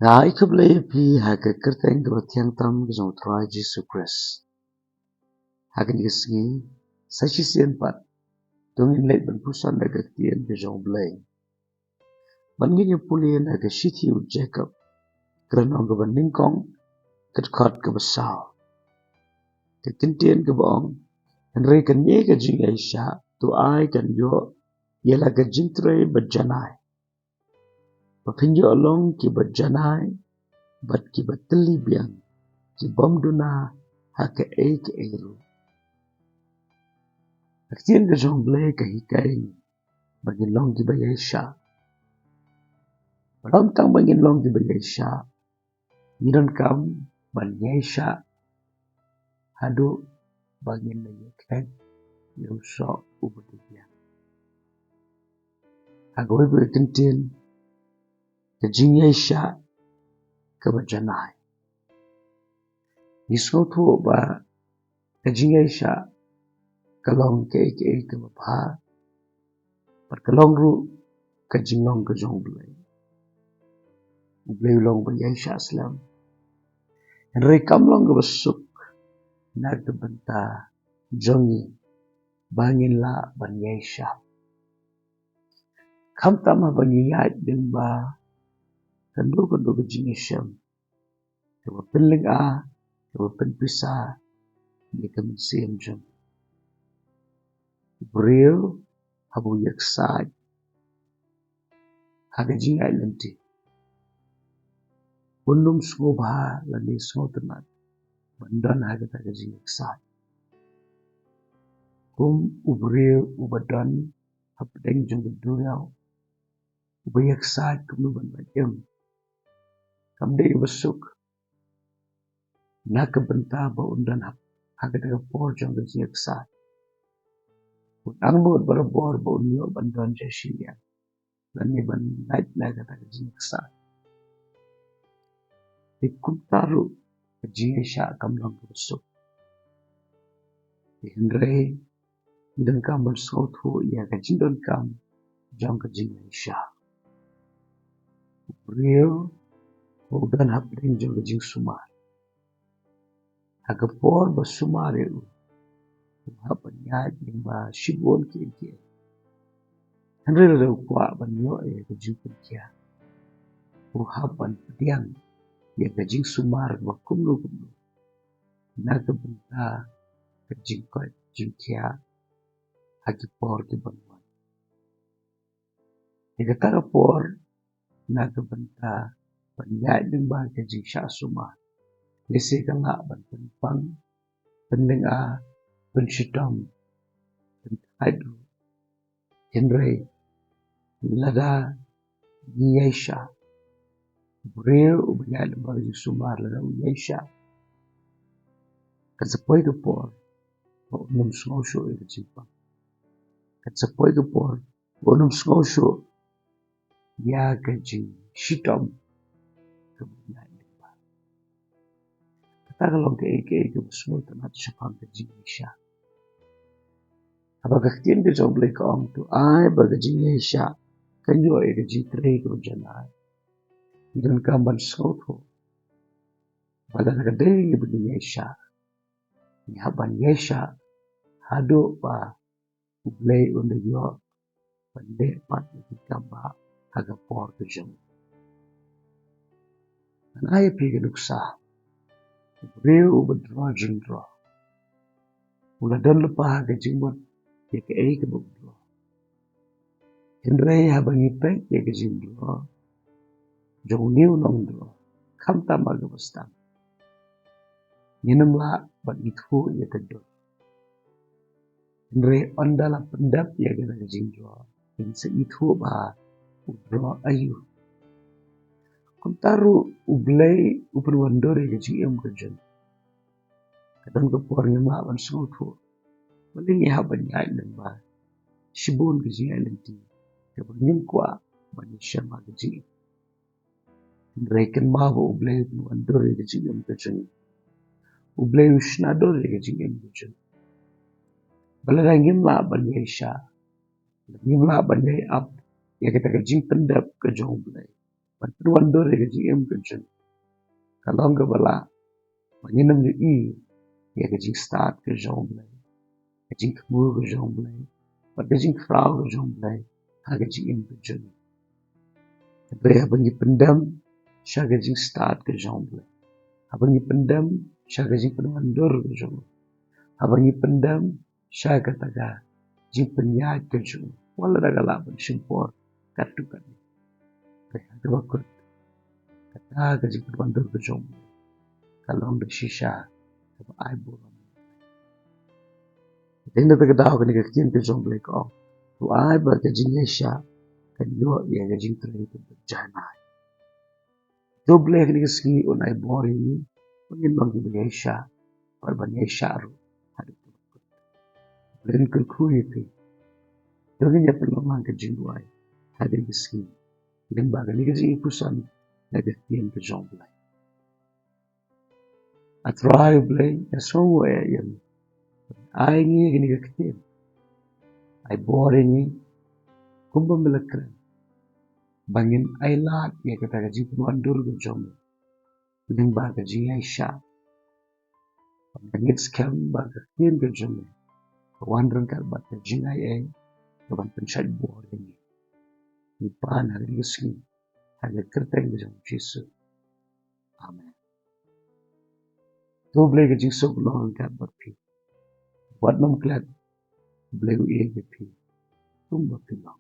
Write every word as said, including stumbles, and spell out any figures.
Nga ai khublei ïa phi ha ka kyrteng kaba thiang tam ka jong u Trai Jisu Khrist. Ha kane ka sngi, sa shisien pat, to ngin leit ban pyrshang da ka ktien ka jong u Blei. Ban ngin ïa pule na ka shithi u Jakob, ka lynnong kaba nyngkong, ka dkhot kaba saw. Ka ktien kaba ong, hynrei kane ka jingïaishah, to ai kan ïoh ïa la ka jingtrei ba janai. Ba phin ïoh long kiba janai, bad kiba tylli biang, kibym duna ha kaei kaei ruh. Ka ktien ka jong u Blei ka hikai ba ngin long kiba ïaishah. Bad ym tang ba ngin long kiba ïaishah, ngi donkam ban ïaishah haduh ba ngin ïa khleh ïa u soh uba dei biang. Ha kawei pat ka ktien, ka jingïaishah kaba janai. Ngi sngewthuh ba ka jingïaishah ka long kaei kaei kaba bha, bad ka long ruh ka jinglong ka jong u Blei. U Blei u long ba ïaishah slem. Hynrei kam long kaba suk na ka bynta jong ngi ba ngin lah ban ïaishah. Khamtam haba ngi ïaid lyngba kano kano ka jingïashem, kaba pynlynga, kaba pynpisa ïa ka mynsiem jong u briew, haba u ïaksaid ha ka jingïaid lynti, un ym sngewbha lane sngewtynnat ban don ha kata ka jingïaksaid. Kum u briew uba don hapdeng jong ka duriaw, uba ïaksaid kumno ban lait im, kam dei uba suk na ka bynta ba un don ha, ha kata ka por jong ka jingïaksaid. Un angnud barabor ba un ïoh ban don sha shiliang lane ban lait na kata ka jingïaksaid. Te kumta ruh ka jingïaishah kam long kaba suk. Te hynrei ngi donkam ban sngewthuh ïa ka jingdonkam jong ka jingïaishah. U briew u don hapdeng jong ka jingsumar. Ha ka por ba sumar ïa u, u hap ban ïaid lyngba shibun kiei kiei. Hynrei lada u kwah ban ïoh ïa ka jingpynkhiah, u hap ban pdiang ïa ka jingsumar ba kumno kumno na ka bynta ka jingkoit jingkhiah ha ki por kiban wan. Ïa kata ka por na ka bynta ban ïaid lyngba ka jingshah sumar, lehse ka lah ban pynpang, pynlynga, pynshitom, pynthait ruh. Hynrei lada ngi ïaishah, u briew uba ïaid lyngba ka jingsumar lada u ïaishah, kan sa poi ka por ba un ym sngew shuh ïa ka jingpang. Kan sa poi ka por ba un ym sngew shuh ïa ka jingshitom kaba u ïaid lyngba. Kata ka long kaei kaei kaba sngewtynnat shaphang ka jingïaishah. Haba ka ktien ka jong u Blei ka ong, to ai ba ka jingïaishah kan ïoh ïa ka jingtrei kaba janai, ngi donkam ban sngewthuh ba lada ka dei ngi ba ngi ïaishah, ngi hap ban ïaishah haduh ba u Blei un da ïoh ban leh pat ïa ki kam ba ha ka por ka jong u. Ngan ai ïa phi ka nuksa. U briew uba draw jingdraw, u la don lypa ha ka jingmut ïa kaei kaba u draw. Hynrei haba ngi peit ïa ka jingdraw jong une u nongdraw, khamtam ha kaba sdang, ngin ym lah ban ithuh ïa ka dur. Hynrei ynda la pyndep ïa kata ka jingdraw, ngin sa ithuh ba u draw aïu. Kumta ruh u Blei u pynwandur ïa ka jingim ka jong ngi. Ka don ka por ngim lah ban sngewthuh. Balei ngi hap ban ïaid lyngba shibun ka jingïaid lynti kaba ngim kwah ban ïashem ha ka jingim. Hynrei kynmaw ba u Blei u pynwandur ïa ka jingim ka jong ngi. U Blei u shna dur ïa ka jingim ka jong ngi. Ba lada ngim lah ban ïaishah, ngim lah ban ïai ap ïa kata ka jingpyndep ka jong u Blei, ban pynwandur ïa ka jingim ka jong ngi. Ka long kaba lah ba ngin ym ïohi ïa ka jingstad ka jong U Blei, ka jingthmu ka jong U Blei, bad ka jingkhraw ka jong U Blei ha ka jingim ka jong ngi. Hynrei haba ngi pyndem sha ka jingstad ka jong U Blei, haba ngi pyndem sha ka jingpynwandur ka jong U Blei, haba ngi pyndem sha kata ka jingpynïaid ka jong U Blei, wat la da ka lah ban shim por katto katne, hynrei ha kaba kut, kata ka jingpynwandur ka jong U Blei ka long da shisha kaba ai burom. Dei na kata ka daw kane ka ktien ka jong U Blei ka ong, to ai ba ka jingïaishah kan ïoh ïa ka jingtrei kaba jai mai. To U Blei kane ka sngi un ai bor ïa ngi ba ngin long kiba ïaishah, bad ban ïaishah ruh haduh kaba kut. U Blei un kyrkhu ïa phi. To ngin ïa pynlong lang ka jingduwai ha kane ka sngi lyngba kane ka jingïapuson na ka ktien ka jong U Blei. A Trai U Blei, nga sngewnguh ïa me. Ai ngi kane ka ktien. Ai bor ïa ngi kumba me la kren, ba ngin ai lad ïa kata ka jingpynwandur ka jong me lyngba ka jingïaishah. Ba ngin skhem ba ka ktien ka jong me ka wan ryngkat bad ka jingaiei kaban pynshait bor ïa ngi. Ngi pan ha kane ka sngi ha ka kyrteng ka jong U Jisu. Amen. To U Blei ka jingsuk long ryngkat bad phi. Wat nym klet, U Blei u ïeit ïa phi kumba phi long.